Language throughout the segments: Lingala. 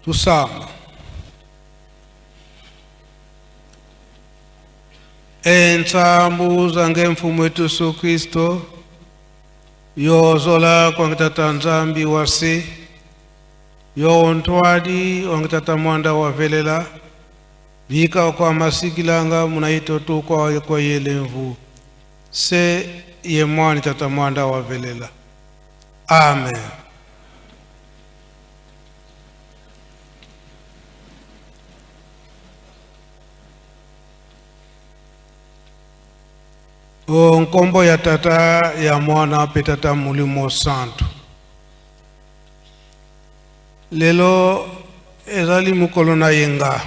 Tusamba. Entsambu zange mfumu wetu Yesu Kristo yozola kwange tata Nzambi wase yo ntwadi wange tata mwanda wavelela bika kwa masikilanga munaito tu kwa kwa yelemvu se ye mwani tata mwanda wavelela. Amen. O nkombo ya tata ya mwana mpe tata molimo santu. Lelo ezali mokolo na yenga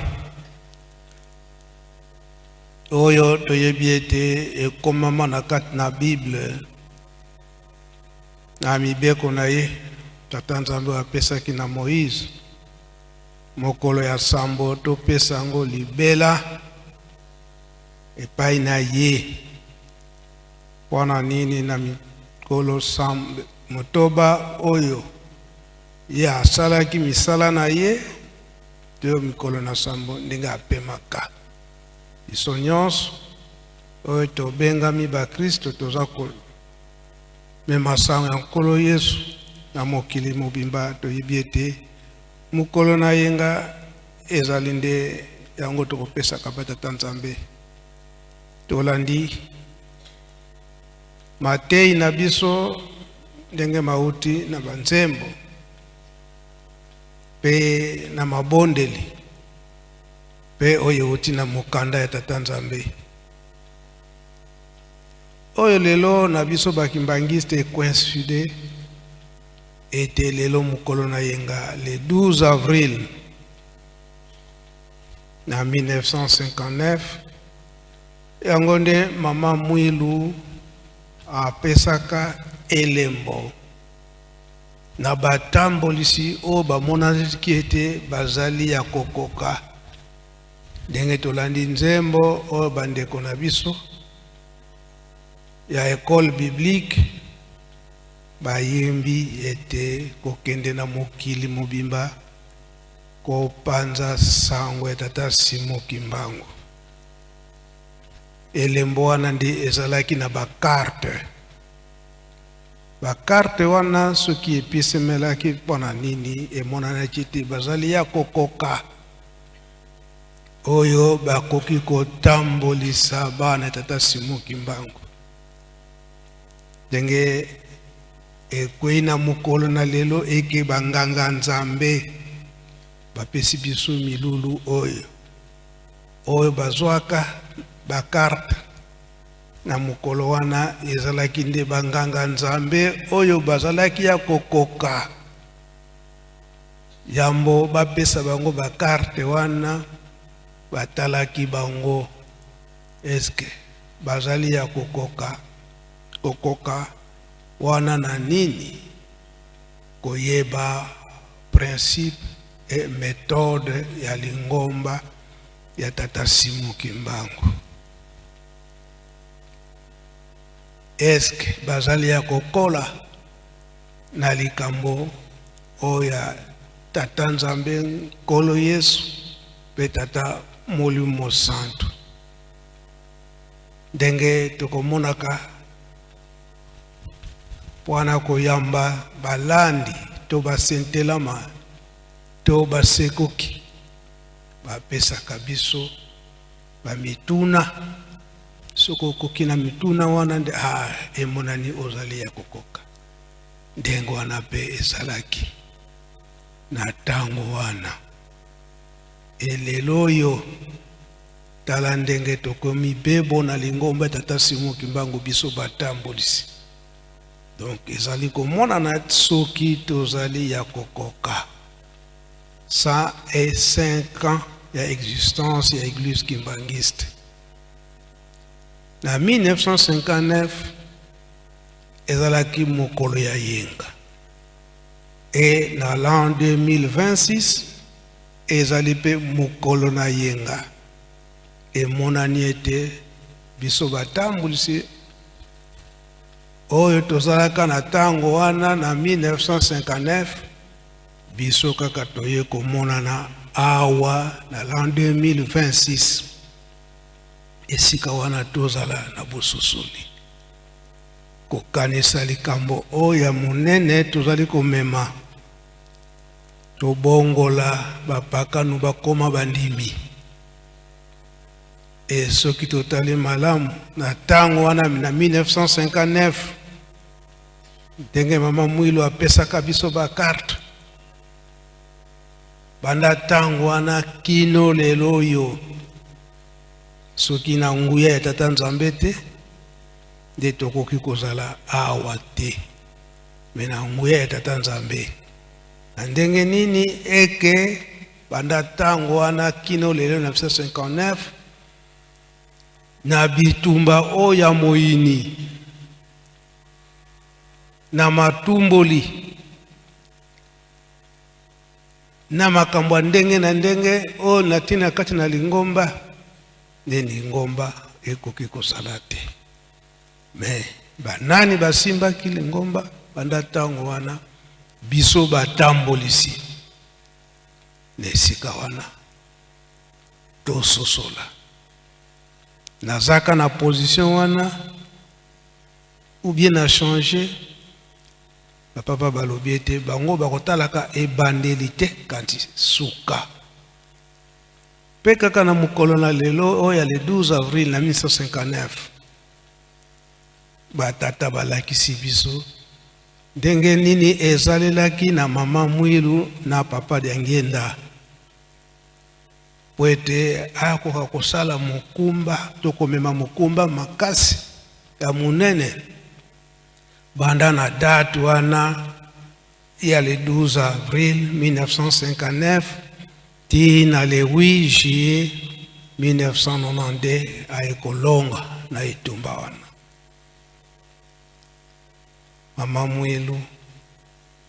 oyo toyebi ete ekomama na kati na Bible na mibeko na ye tata Nzambe apesaki na Moïse mokolo ya sambo topesa yango libela epai na ye. Mpo na nini na mikolo motoba oyo ye asalaki misala na ye to mikolo na sambo ndenge apemaka? Biso nyonso oyo tobengami bakristo toza komema sango ya Nkolo Yesu na mokili mobimba, toyebi ete mokolo na yenga ezali nde yango tokopesaka batata Nzambe. Tolandi matei na biso ndenge mauti na banzembo mpe na mabondeli mpe oyo euti na mokanda ya Tata Nzambe oyo lelo na biso bakimbangiste ecoincide ete lelo mokolo na yenga le 12 avril na 1959 yango nde mama Mwilu apesaka elembo na batambolisi oyo bamonaki ete bazali ya kokoka ndenge tolandi nzembo oyo bandeko na biso ya ekole biblique bayembi ete kokende na mokili mobimba kopanza sango ya tata Simon Kimbangu. Elembo wana nde ezalaki na bakarte. Bakarte wana soki epesemelaki mpo na nini, emonanaki ete bazali ya kokoka oyo bakoki kotambolisa bana ya tata Simon Kimbangu. Ndenge ekwei na mokolo na lelo eke banganga Nzambe bapesi biso milulu oyo oyo bazwaka bakarte na mokolo wana ezalaki nde banganga Nzambe oyo bazalaki ya kokoka yambo bapesa bango bakarte wana batalaki bango eske bazali ya kokoka kokoka wana na nini koyeba principe et methode ya lingomba ya tata Simon Kimbangu. Eske bazali ya kokola na likambo oyo ya tata Nzambe Nkolo Yesu mpe tata Molimo Santu, ndenge tokomonaka mpo koyamba balandi to basentelama to basekoki bapesaka biso bamituna. Soki okoki na mituna wana nde emonani ozali ya kokoka. Ndenge wana mpe ezalaki na ntango wana. Elelo oyo tala ndenge tokomi bebo na lingomba tata Simon Kimbangu biso batambolisi. Donc ezali komonana soki tozali ya kokoka. 105 ans ya existence ya église kimbanguiste. Na 1959 ezalaki mokolo ya yenga. Et na l'an 2026 ezali mpe mokolo na yenga. Emonani ete biso batambulisi oyo tozalaka na ntango wana na 1959 Biso kaka toye komonana awa na l'an 2026. Esika wana tozala na bososoli kokanisa likambo oyo ya monene tozali komema, tobongola bapakanu bakoma bandimi. E soki totali malamu na ntango wana na 1959, ndenge mama Mwilu apesaka biso bacarte, banda ntango wana kino lelo oyo, soki na nguya ya Tata Nzambe te nde tokoki kozala awa te. Me na nguya ya Tata Nzambe, na ndenge nini eke banda ntango wana kino lelo na 1959, na bitumba oyo ya moyini, na matumboli, na makambo ya ndenge na ndenge oyo na ntina kati na lingomba, nde lingomba ekoki kozala te? Me banani basimbaki lingomba banda ntango wana? Biso batambolisi na esika wana tososola. Nazaka na position wana ou bien na changer? Bapapa balobi ete bango bakotalaka ebandeli te, kanti suka. Mpe kaka na mokolo na lelo oyo ya le 12 avril na 1959, batata balakisi biso ndenge nini ezalelaki na mama Mwilu na papa Diangienda po ete akoka kosala mokumba to komema mokumba makasi ya monene banda na date wana ya le 12 avril 1959 ti na le 8 juillet 1992, aye kolonga na etumba wana. Mama Mwilu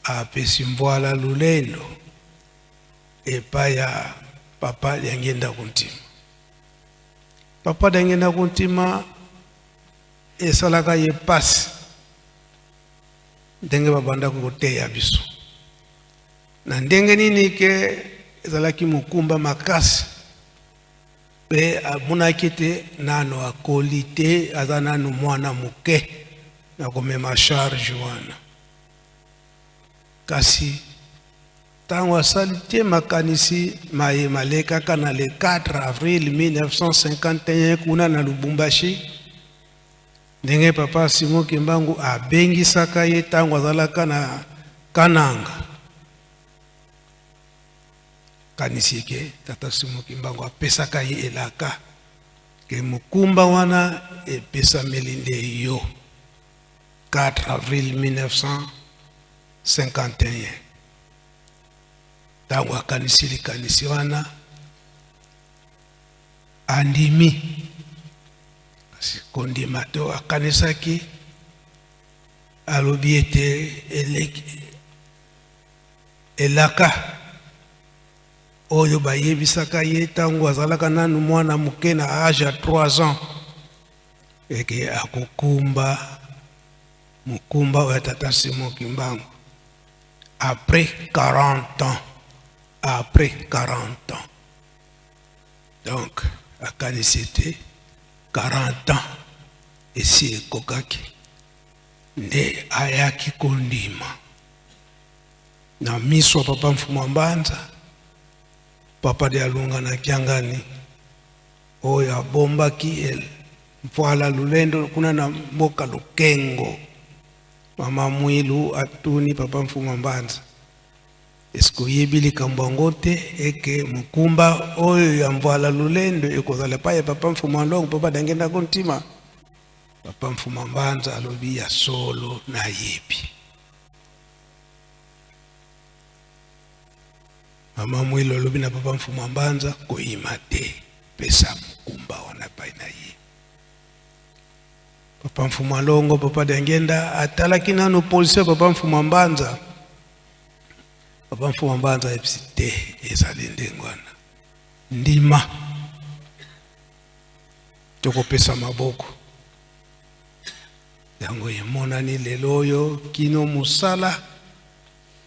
apesi Mvwala Lulendo epai ya papa Diangienda Kuntima. Papa Diangienda Kuntima, esalaka ye pasi ndenge babandaki koteya biso na ndenge nini ke ezalaki mokumba makasi, mpe amonaki ete nano akoli te, aza nano mwana moke na komema charge wana. Kasi ntango asali te makanisi maye malekaka na le 4 avril 1951 kuna na Lubumbashi, ndenge papa Simon Kimbangu abengisaka ye ntango azalaka na Kananga, kanisi ke tata Simon Kimbangu apesaka ye elaka ke mokumba wana epesameli nde yo. 4 avril 1951, ntango akanisi likanisi wana, andimi. Kasi kondima to akanisaki, alobi ete eleki elaka oyo bayebisaka ye ntango azalaka nanu mwana moke na age ya 3 ans, eke akokumba mokumba oyo ya tata Simon Kimbangu après 40 ans. Après 40 ans, donc akanisi ete 40 ans esi ekokaki nde ayaki kondima na miso ya papa Mfumu Mbanza, papa de Alunga na Kiangani, oyo abombaki Mfwala Lulendo kuna na mboka Lukengo. Mama Mwilu atuni papa Mfumu Mbanza: "Eske oyebi likambo yango te eke mokumba oyo ya Mvwala Lulendo ekozala epai ya papa Mfumu Alongo, papa Dangenda Kontima?" Papa Mfumu Mbanza alobi: "Ya solo, nayebi." Mama Mwilu alobi na papa Mfumu Mbanza: "Koyima te, pesa mokumba wana epai na ye." Papa Mfumu Alongo, papa Diangienda, atalaki nano position ya papa Mfumu Mbanza. Papa Mfumu Mbanza ayebisi te, ezali ndenge wana, ndima, tokopesa maboko. Yango emonani lelo oyo kino mosala.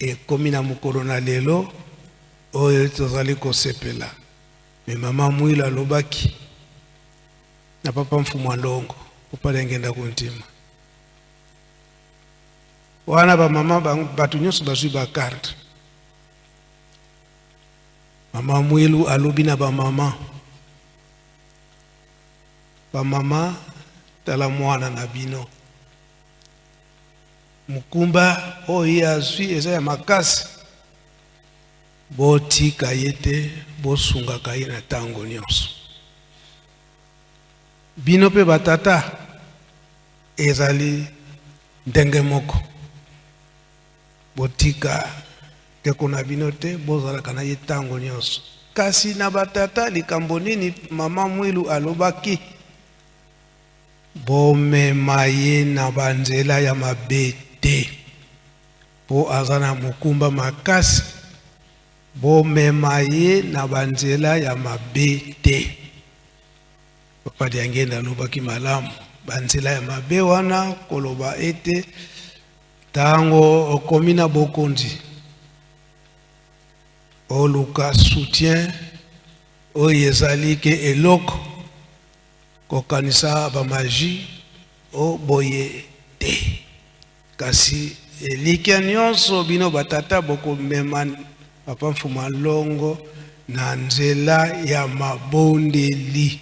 Ekomi na mokolo na lelo oyo tozali kosepela. Mais mama Mwilu alobaki na papa Mfumu Alongo, papa Lengenda Kuntima. Wana ba mama bato nyonso bazwi ba carte. Mama Mwilu alobi na ba mama, ba mama tala mwana na bino, mokumba oyo ye azwi eza ya makasi, botika ye te, bosungaka ye na ntango nyonso. Bino mpe batata ezali ndenge moko, botika ndeko na bino te, bozalaka na ye ntango nyonso. Kasi na batata, likambo nini mama Mwilu alobaki? Bomema ye na banzela ya mabe te, mpo aza na mokumba makasi. Bomema ye na banzela ya mabe te. Papa Diangenda alobaki malamu, banzela ya mabe wana koloba ete ntango okomi na bokonzi oluka soutien oyo ezali ke eloko kokanisa ba magie o boye te, kasi elikya nyonso bino batata bokomema papa Mfumu Alongo na nzela ya mabondeli.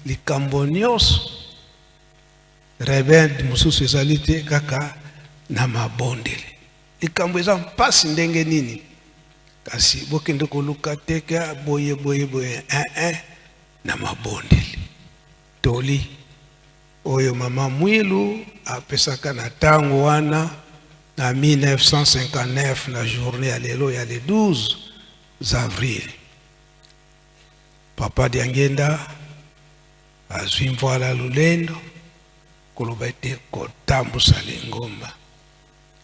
Likambo nyonso rebelde mosusu ezali te, kaka na mabondeli. Likambo eza mpasi ndenge nini, kasi bokende koluka te ke boye boye boye, eh, na mabondeli. Toli oyo mama Mwilu apesaka na ntango wana na 1959, na journée ya lelo ya le 12 avril. Papa Diangenda azwi mvwala lolendo koloba ete kotambusa lingomba,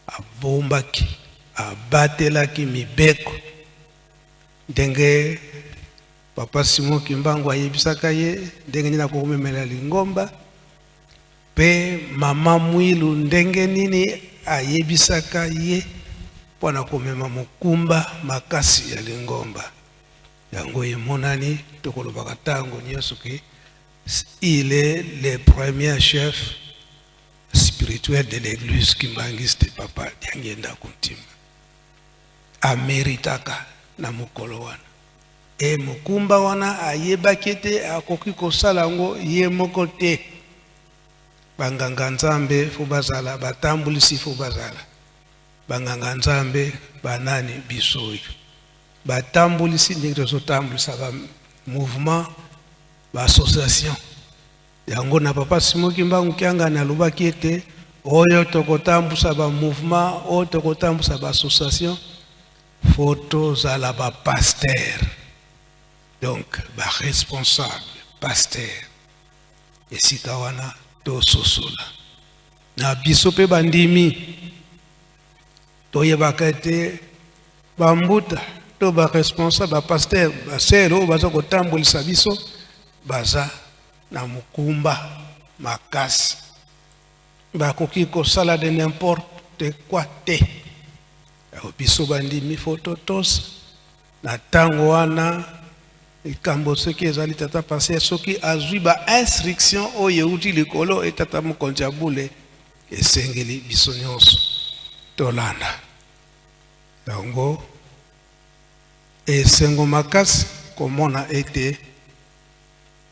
abombaki, abatelaki mibeko ndenge papa Simon Kimbangu ayebisaka ye ndenge nini akokomemela lingomba, mpe mama Mwilu ndenge nini ayebisaka ye mpo na komema mokumba makasi ya lingomba. Yango emonani tokolobaka ntango nyonso ke il est le premier chef spirituel de l'église kimbanguiste. Papa Diangenda Kuntima ameritaka na mokolo wana e mokumba wana, ayebaki ete akoki kosala yango ye moko te. Banganga Nzambe fo bazala, batambulisi fo bazala. Banganga Nzambe banani? Biso oyo batambulisi, ndenge tozotambulisa ba mouvement, ba association. Yango na papa Simon Kimbangu Kiangani alobaki ete oyo tokotambusa ba mouvement, oyo tokotambusa ba association, fo tozala ba pasteur, donc ba responsable pasteur. Esika wana tososola na biso mpe bandimi, toyebaka ete bambuta to ba responsable, ba pasteur, basere oyo baza kotambolisa biso baza na mokumba makasi, bakoki kosala de n'importe quoi te. Biso bandimi fo totosa na ntango wana. Likambo soki ezali tata pasteur, soki azwi ba instruction oyo euti likolo e tata mokonzi ya bule, esengeli biso nyonso tolanda yango. Esengo makasi komona ete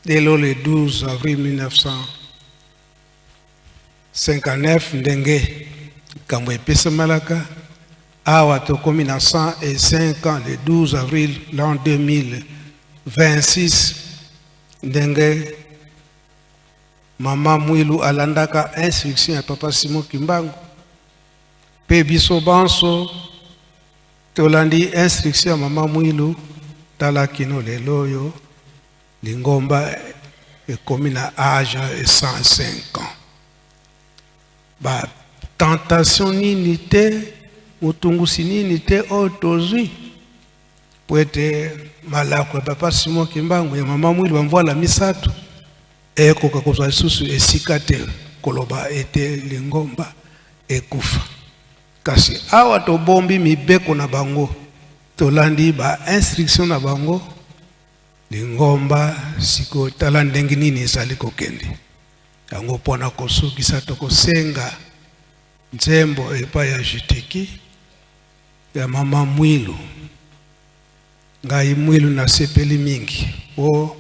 lelo le 12 avril 1959, ndenge likambo epesamalaka awa, tokomi na 105 ans le 12 avril l'an 2026, ndenge mama Mwilu alandaka instruction ya papa Simon Kimbangu, mpe biso banso tolandi instruction ya mama Mwilu. Tala kino lelo oyo lingomba ekomi na âge ya 105 ans. Ba tentation nini te, motungusi nini te oyo tozwi, po ete malako ya papa Simon Kimbangu, ya mama Mwilu, bamvwala misato ekoka kozwa lisusu esika te koloba ete lingomba ekufa. Kasi awa tobombi mibeko na bango, tolandi ba instruction na bango, lingomba sikoyo tala ndenge nini ezali kokende. Yango mpo na kosukisa tokosenga nzembo epai ya Jiteki ya mama Mwilu. Ngai Mwilu nasepeli mingi po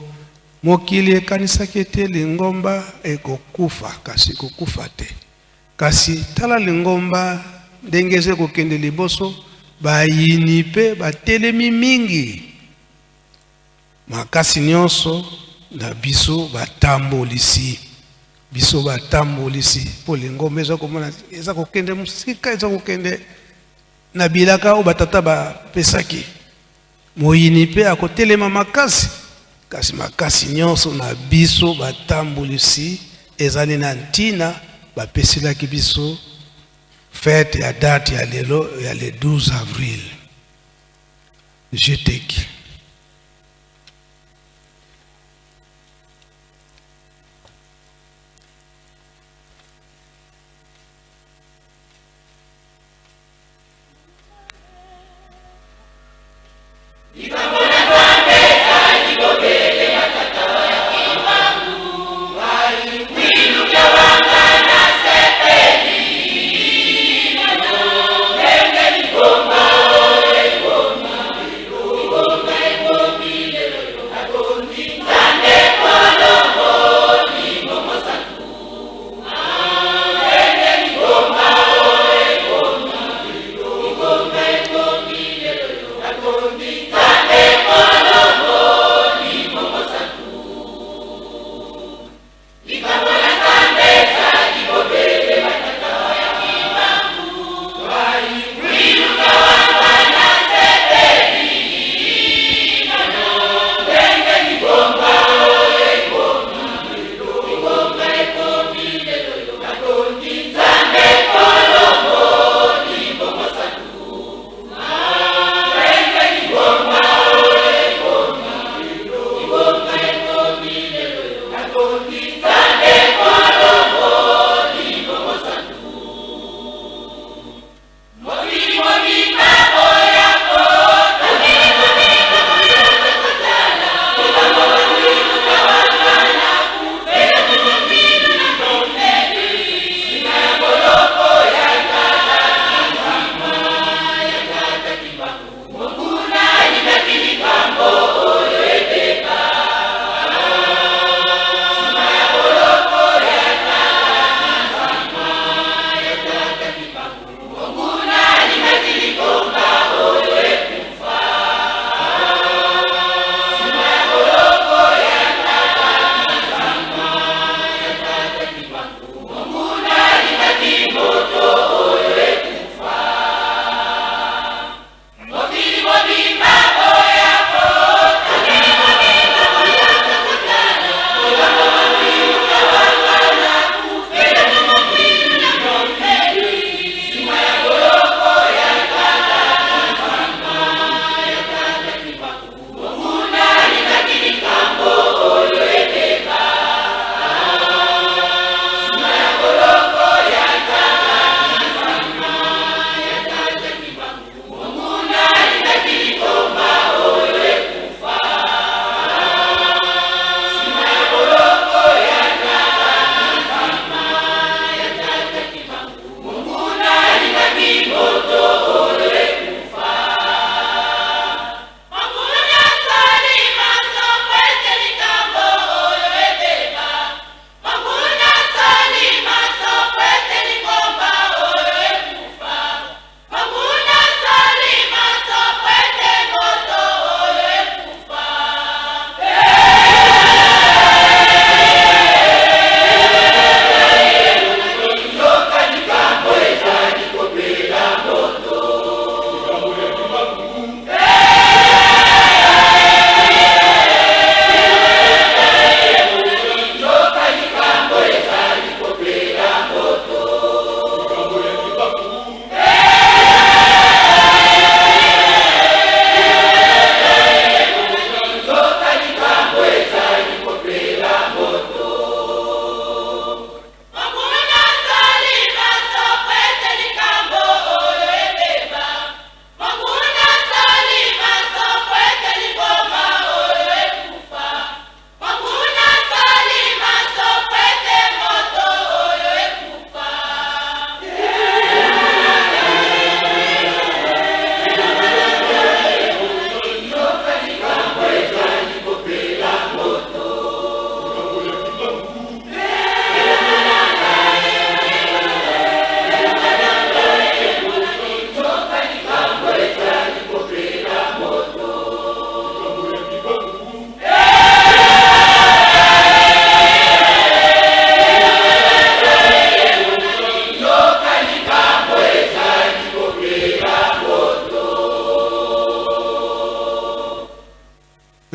mokili ekanisaki ete lingomba ekokufa, kasi ekokufa te. Kasi tala lingomba ndenge eza kokende liboso, bayini pe batelemi mingi makasi nyonso na biso batambolisi biso batambolisi mpo lingomba eza komona eza kokende mosika, eza kokende na bilaka oyo batata bapesaki. Moyini mpe akotelema makasi, kasi makasi nyonso na biso batambolisi ezali na ntina bapeselaki biso fete ya date ya lelo ya le 12 avril. Jeteki.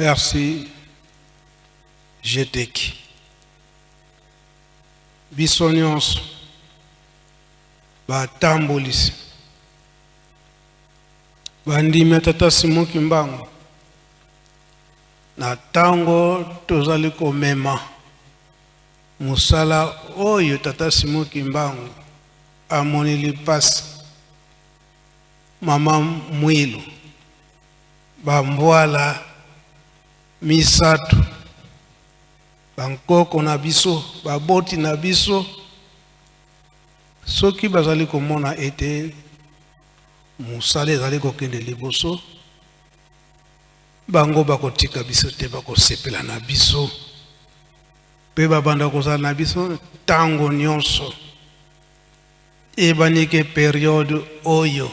Merci Jeteki. Biso nyonso batambolisi bandimi ya Tata Simon Kimbangu na ntango tozali komema mosala oyo Tata Simon Kimbangu amoneli mpasi Mama Mwilu bambwala misato, bankoko na biso, baboti na biso, soki bazali komona ete mosala ezali kokende liboso, bango bakotika biso te, bakosepela na biso mpe babanda kozala na biso ntango nyonso. Eyebani ke periode oyo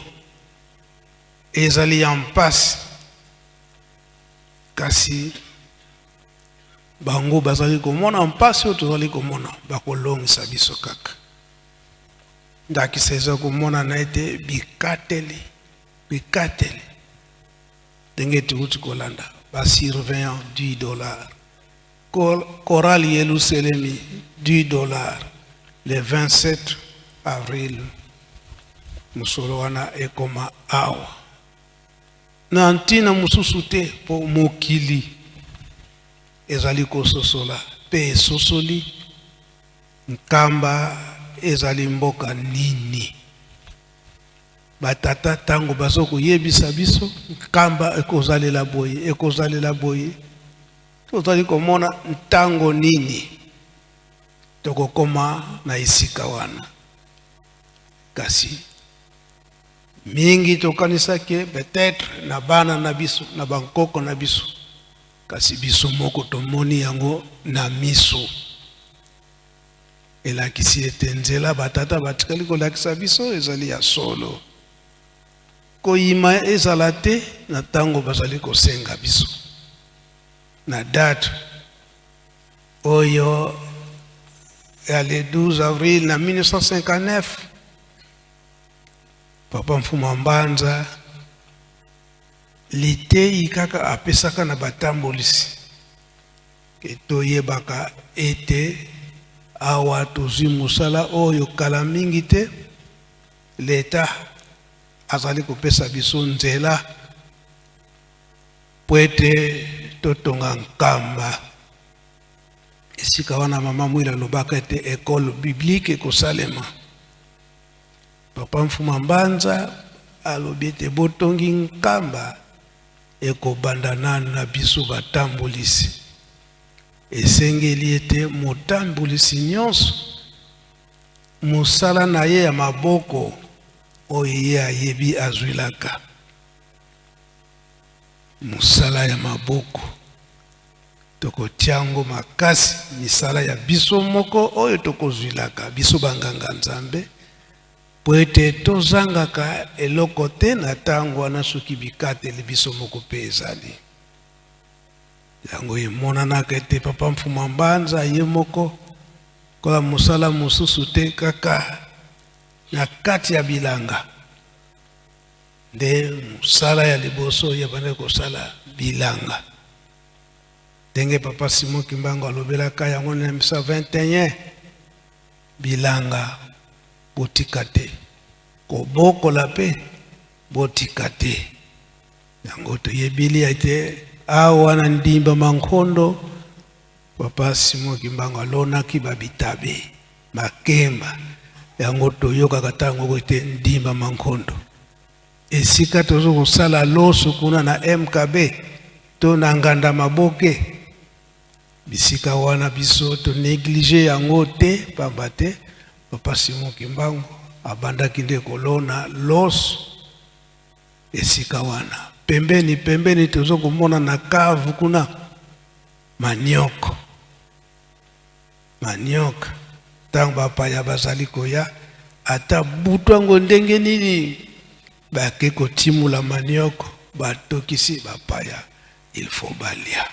ezali ya mpasi, kasi bango bazali komona mpasi oyo tozali komona, bakolongisa biso kaka. Ndakisa eza komonana ete bikateli bikateli ndenge touti kolanda ba surveillant 10 dollars, chorale Yelusalemi 10 dollars le 27 avril, mosolo wana ekoma awa na ntina mosusu te mpo mokili ezali kososola mpe esosoli Nkamba ezali mboka nini. Batata ntango bazo koyebisa biso Nkamba ekozalela boye, ekozalela boye, tozali komona ntango nini tokokoma na esika wana. Kasi mingi tokanisaki peut-être na bana na biso, na bankoko na biso, kasi biso moko tomoni yango na miso. Elakisi ete nzela batata batikali kolakisa biso ezali ya solo. Koyima ezala te na ntango bazali kosenga biso na date oyo ya le 12 avril na 1959. Papa Mfuma Mbanza liteyi kaka apesaka na batambolisi ke toyebaka ete awa tozwi mosala oyo kala mingi te, leta azali kopesa biso nzela mpo ete totonga Nkamba. Esika wana mama Mwila alobaka ete ekole biblique ekosalema. Papa Mfuma Mbanza alobi ete botongi Nkamba ekobanda nanu na biso batambolisi. Esengeli ete motambolisi nyonso mosala na ye ya maboko oyo ye ayebi azwilaka mosala ya maboko, tokotia yango makasi, misala ya biso moko oyo tokozwilaka biso banganga Nzambe, mpo ete tozangaka eloko te na ntango wana soki bikateli biso moko mpe ezali. Yango emonanaka ete Papa Mfuma Mbanza ye moko kola mosala mosusu te kaka na kati ya bilanga nde mosala ya liboso ye abandaki kosala bilanga, ndenge Papa Simon Kimbangu alobelaka yango na 1921: bilanga botika te, kobokola mpe botika te. Yango toyebili ete awa na Ndimba Mankondo Papa Simon Kimbangu alonaki babitabe, makemba. Yango toyokaka ntango ete Ndimba Mankondo, esika tozo kosala loso kuna na MKB to na Nganda Maboke, bisika wana biso to néglige yango te, pamba te Papa Simon Kimbangu abandaki nde kolona loso esika wana. Pembeni pembeni tozo komona na cave kuna manioko, manioc. Ntango bapaya bazali koya, ata butu yango ndenge nini, bake kotimula manioko, batokisi bapaya, il faut balia.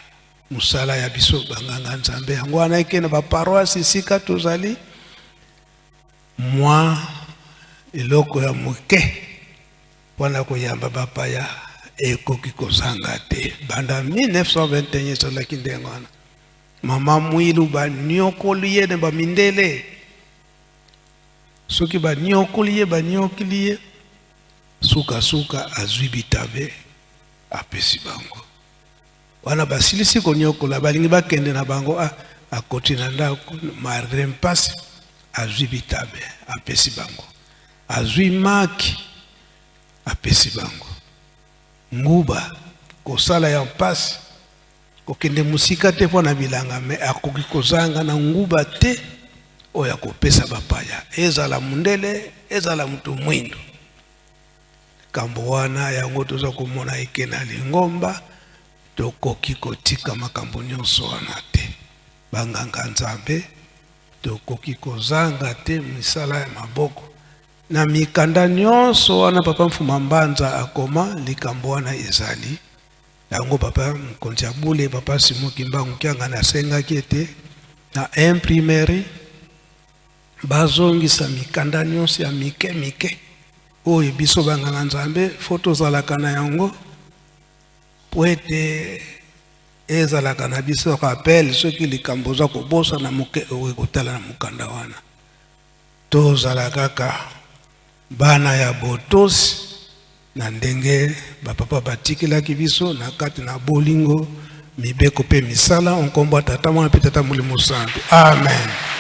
Mosala ya biso banganga Nzambe yango wana, eke na baparoisse esika tozali mwa eloko ya moke mpona koyamba bapaya. Ekoki kozanga te. Banda 1921 ezalaki ndenge wana. Mama Mwilu banyokoli ye na bamindele. Soki banyokoli ye, banyokili ye, sukasuka azwi bitabe apesi bango. Wana basilisi konyokola, balingi bakende na bango, ah, akoti na ndako malgre mpasi, azwi bitabe apesi bango, azwi maki apesi bango, nguba kosala ya mpasi, kokende mosika te mpo na bilanga, me akoki kozanga na nguba te oyo akopesa bapaya, ezala mundele ezala moto mwindo. Likambo wana yango toza komona eke na lingomba, tokoki kotika makambo nyonso wana te. Banganga Nzambe, tokoki kozanga te misala ya maboko. Na mikanda nyonso wana Papa Mfuma Mbanza akoma, likambo wana ezali yango. Papa mokonzi ya bule, Papa Simon Kimbangu Kiangani, asengaki ete na imprimerie bazongisa mikanda nyonso ya mike mike oyo biso banganga Nzambe fo tozalaka na yango, po ete ezalaka na biso rappel soki likambo oza kobosana moke, okoki kotala na mokanda wana. Tozala kaka bana ya botosi na ndenge bapapa batikelaki biso na kati na bolingo, mibeko mpe misala. Nkombo ya Tata, Mwana mpe Tata Molimo Santu, amen.